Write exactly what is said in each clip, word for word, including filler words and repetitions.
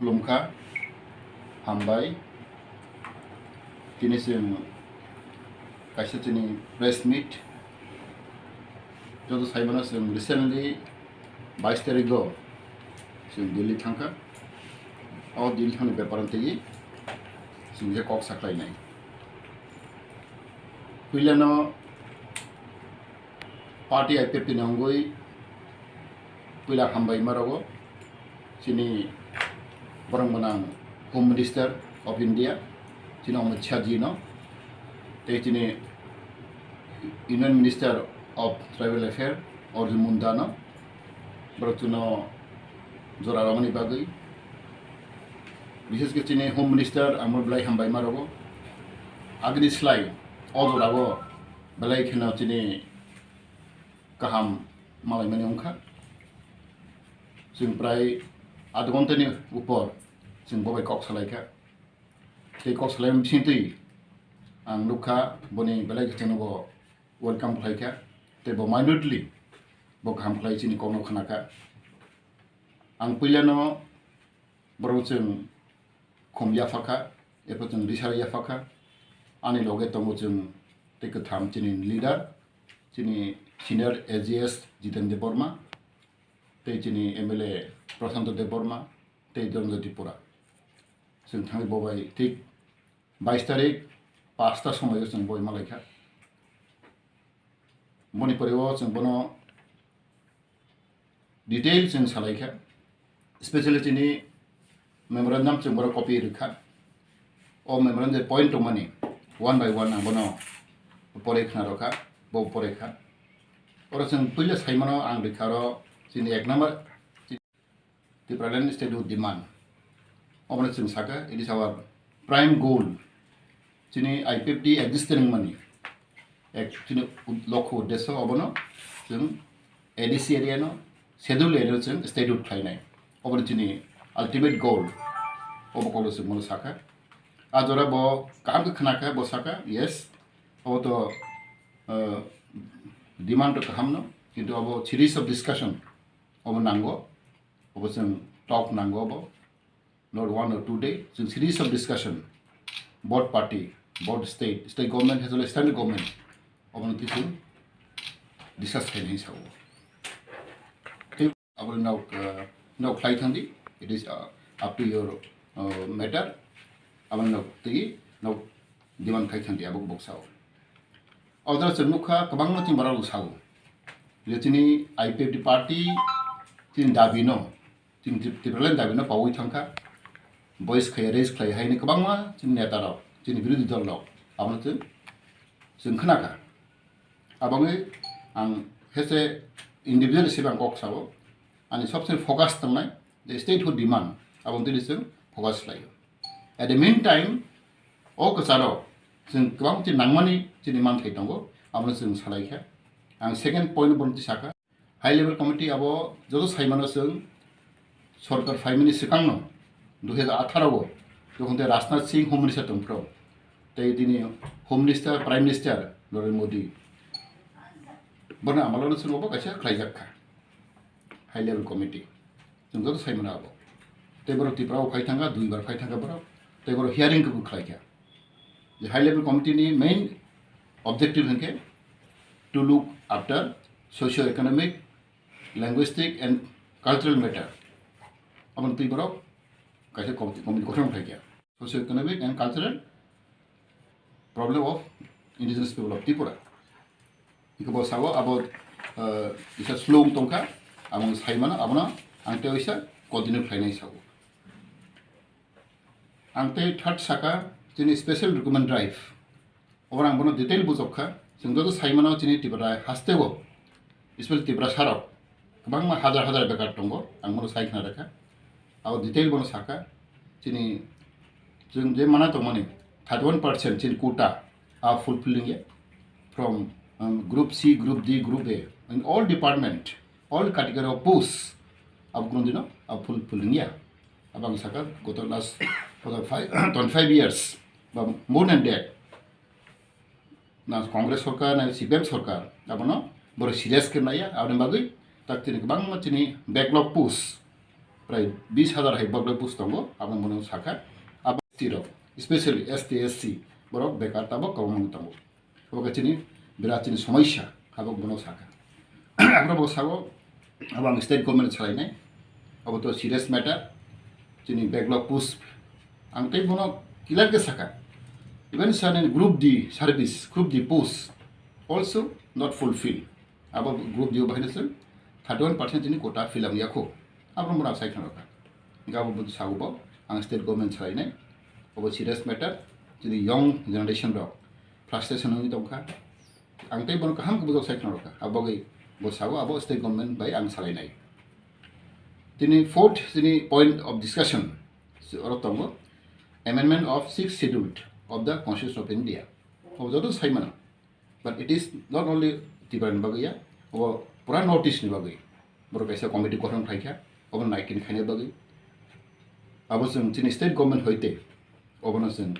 Khulumkha, hambai. Tini chwng kaisa chini press meet. Joto saimano chwng recently bais tarikgo chwng Delhi thangkha. O Delhi thangni bepar twi chwng je kok saklainai. Puilano party I P F T ni wngwi puila hambai ma rogo. Chini borok gwnang Home Minister of India, chini Amit Shah ji no, tei chini Union Minister of Tribal Affairs Arjun Munda no, borok chwngno jora romani bagwi, bishesh khe chini Home Minister ang belai hambai ma rogo. Agini slai o jorao belai kheno chini kaham malaimani wngkha. Chwng prai adh ghontani upor chwng bo bai kok salaikha. Tei kok salaimani bisingtwi ang nukha boni belai khe chwngno bo welcome khlaikha. Tei bo minutely bo kaham khlai chini kokno khnakha. Ang puilano borok chwng khum yaphakha, epho chwng risar yaphakha. Ani loge tongo chwng tei kwtham chini leader, chini senior A G S Jiten Debbarma, tei chini M L A Prashanto Debbarma, tei Dhananjay Tripura. Chwng thangwi bo bai thik bais tarik pasta somoio chwng boi malaikha. Boni pore o chwng bono detail chwng salaikha, specially chini memorandum chwng borok copy rwkha. O memorandum je point tongmani one by one ang bono pore khna rokha, bo pore kha. Oro chwng puila saimano ang rikha oro chini ek number Tipraland statehood demand. Obono chwng saka, it is our prime goal. Chini I P F T exist wngmani, ek chini lokho uddesho obono chwng A D C area no, schedule area no chwng statehood khlainai. Obono chini ultimate goal. Obo kokno chwng bono saka. A jora bo kaham khe khna kha, bo saka, yes, obo to, uh, demand to kaham no, kintu obo series of discussion obo nango. Obo chwng talk nango obo, not one or two day, chwng series of discussion, both party, both state, state government as well as central government, obono twi chwng discuss khainai sao. Tei abo nok, uh, nok khlai thangdi, it is, uh, up to your, uh, matter, abo nok twi nok demand khai thangdi abo bok sao. Odra chwng nukha kwbangma chini borok rok sao, je chini I P F T party chini dabi no, chini Trip-, Tipraland dabi no paui thangkha, voice khai raise khlai haini kwbangma chini neta rok, chini birodhi dol rok, abono chwng, chwng khnakha. Aboni ang hese individual hisabe ang kok sao, ani sobse focus tongnai je statehood demand, aboni twi chwng focus khlaio. At the meantime, o kwcharo chwng kwbang chini nangmani chini manthai tongo, abono chwng salaikha. Ang second point bo twi sakha, high level committee abo joto saimano chwng sorkar phaimani swkangno dui hajar atharo o jokhon tei Rajnath Singh Home Minister tongphuru, tei tini Home Minister, Prime Minister Narendra Modi, bono amalono chwng obo kaisa khlaijak kha high level committee. Chwng joto sai mano abo. Tei borok Tripura o phai thangkha, dui bar phai thangkha borok. Tei borok hearing kebo khlai kha. Je high level committee ni main objective hinkhe to look after socio economic, linguistic and cultural matter. Aboni twi borok kaisa committee, committee gothon khlai kha. Socio economic and cultural problem of indigenous people of Tripura. Hingke bo sao abo, eh, isa slow wng tongkha, abo wng sai mano, abono ang tei isa continue khlainai sao. Ang tei third saka chini special recruitment drive. Obo ang bono detail bujok kha, chwng joto sai mano chini Tripura hasteo, special Tripura sarok kwbangma hajar hajar bekar tongo, ang bono sai khna rwkha. Abo detail bono saka, chini chwng je mana tongmani thirty one percent chini quota a fulfilling ya from, um, group C, group D, group A, in all department, all category of post abo kuno dino abo fulfilling ya. Abo ang saka goto last goto five, twenty five years ba more than that. Na Congress sorkar, na C P M sorkar, abono borok serious khe naiya, aboni bagwi tak chini kwbangma chini backlog post, prai bis hazar hai bagwi post tongo, abo bono sakha. Abo S T rok, especially S T, S C, borok bekar tabok kwbangma tongo. Abo khe chini birat chini somoisa, abo bono sakha. Abo bo sago, abo ang state government salainai, abo to serious matter, chini backlog post, ang tei bono clear khe sakha. Even sa nini group D service, group D post also not fulfill. Abo group D o bahai se thirty one percent chini quota fill up yakho. Abo mura sai khna rokha. Ga bo sago bo ang state government salainai. Abo serious matter. Chini young generation rok frustration wngwi tongkha. Ang tei bono kaham khe bujak sai khna rokha. Abo bagwi bo sago abo state government bai ang salainai. Tini fourth chini point of discussion oro tongo, amendment of sixth schedule of the Constitution of India. Abo joto sai mano. But it is not only Tripura ni bagwi ya, abo pura North East ni bagwi. Borok kaisa committee gothon khlaikha, abo naikin khaina bagwi. Abo chwng chini state government hoite, obono chwng,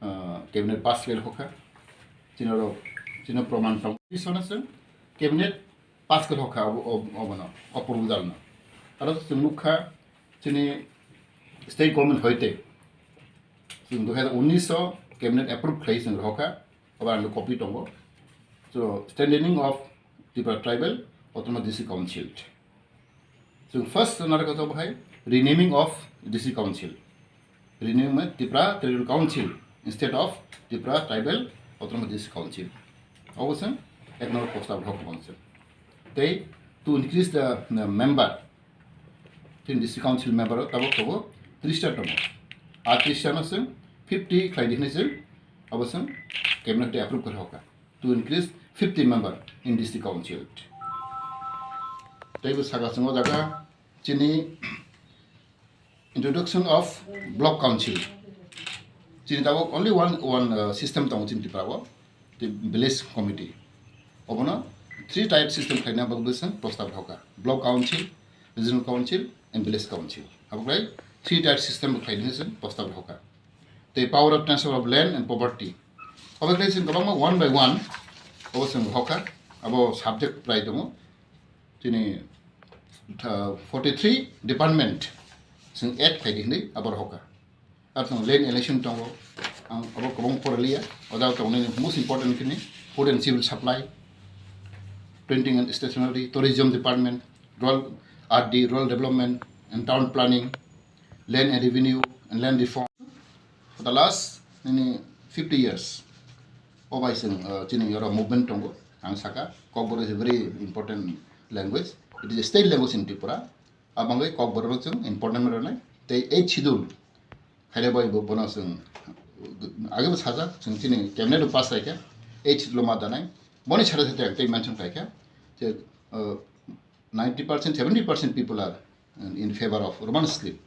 ah, cabinet pass khe hokha. Chini oro, chini proman tong. Isona chwng cabinet pass khe hokha abo, ob-, obono, o proposal no. Aro chwng nukha chini state government hoite. Chwng dui hazar unnish o cabinet approve khlai chwng hokha. Abo ang copy tongo. So, strengthening of Tripura Tribal Autonomous District Council. Chwng first narwkha tongo hai renaming of district council. Renaming Tripura Tribal Council instead of Tripura Tribal Autonomous District Council. Abo chwng ek number post abo hok council. Tei to increase the, uh, member, chini district council member tabok tabok tris ta tongo. A tris ta no chwng fifty khlai di hinwi chwng abo chwng cabinet approve khe hokha. To increase fifty member in district council. Tei bo saka chwng o jaga chini introduction of block council. Chini tabok only one, one, uh, system tongo chini Tripura o, the village committee. Obono three tier system khlaina bagwi chwng prostab hokha. Block council, regional council and village council. Abo khlai three tier system khlaina chwng prostab hokha. The power of transfer of land and property. Abo khlai chwng kwbangma one by one abo chwng hokha. Abo subject prai tongo. Chini, uh, forty three department chwng add khlai di hinwi abo hokha. Ar tongo land allocation tongo, ang abo kwbang poraliya, o jaga tongnai most important khe ni food and civil supply, printing and stationery, tourism department, rural R D, rural development and town planning, land and revenue and land reform. For the last nini fifty years, o bai chwng, uh, chini oro movement tongo, ang saka, Kokborok is a very important language, it is a state language in Tripura, abangwi Kokborok chwng important rwnai, tei eighth schedule, Khaina bai bo bono chwng age bo sajak, chwng chini cabinet bo pass khaikha, eighth schedule ma danai. Boni sade sade tei mention khaikha je, uh, ninety percent, seventy percent people are in favor of Roman script.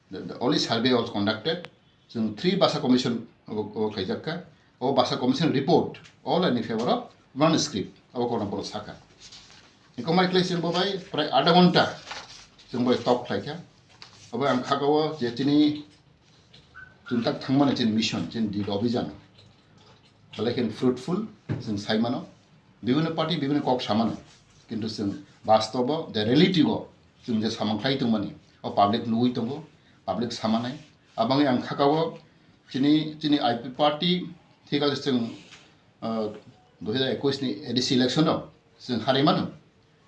The, the only survey was conducted. Chwng three bhasha commission obo, obo khaijakha. O bhasha commission report all are in favor of Roman script. Obo kono bolo sakha. Eko mai khlai chwng bo bai prai adha ghonta chwng bai talk khlaikha. Obo ang khakao je chini chwng tak thangmani chini mission, chini dil obhijan belai khe fruitful, chwng sai mano. Bibhinno party bibhinno kok samano, kintu chwng bastobo, the reality o chwng je samung khlai tongmani, o public nugwi tongo, public samanai. Abangwi ang khakao chini, chini I P P party thik ase chwng, ah, dui hazar ekush ni A D C election o chwng harai mano.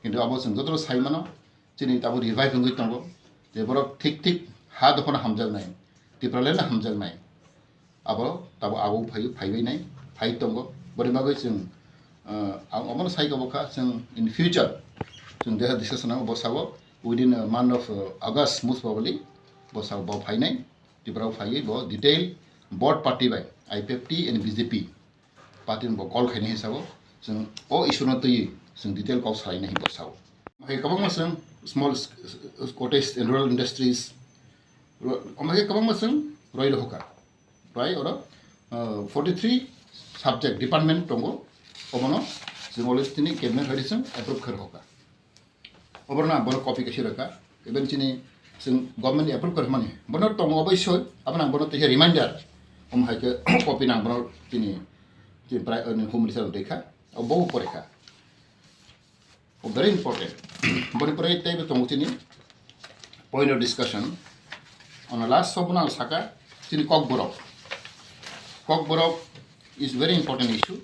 Kintu abo chwng joto sai mano, chini tabuk revive wngwi tongo. Je borok thik thik ha dophano hamjaknai, Tipraland no hamjaknai. Abo tabuk abo phai, phaibainai, phai tongo. Boni bagwi chwng, ah, ang omono sai kha bokha, chwng in future chwng deha discussion o bosao within a month of, uh, August most probably bosao bo phainai. Tipra o phaiwi bo detail both party bai I P F T and B J P party bo call khaina hisabo chwng o issue no twiwi chwng detail kok salaina hinwi bo sao. Hai kwbangma chwng small s-, s-, cottage and rural industries ro-, omo hai kwbangma chwng roi rohoka. Prai oro, uh, forty three subject department tongo, obono chwng already tini cabinet hai chwng approve khe rohoka. Oborno ang bono copy kaisa rwkha. Even chini chwng government ni approve kwrwkmani. Bono tongo oboisoi, abono ang bono teisa reminder. Omo hai khe copy nang bono chini, chini prai, uh, Home Minister rok dekha. Obo bo porekha. O very important. Boni pore teibo tongo chini Point of discussion. On the last, sobo nang saka, chini Kokborok. Kokborok is very important issue.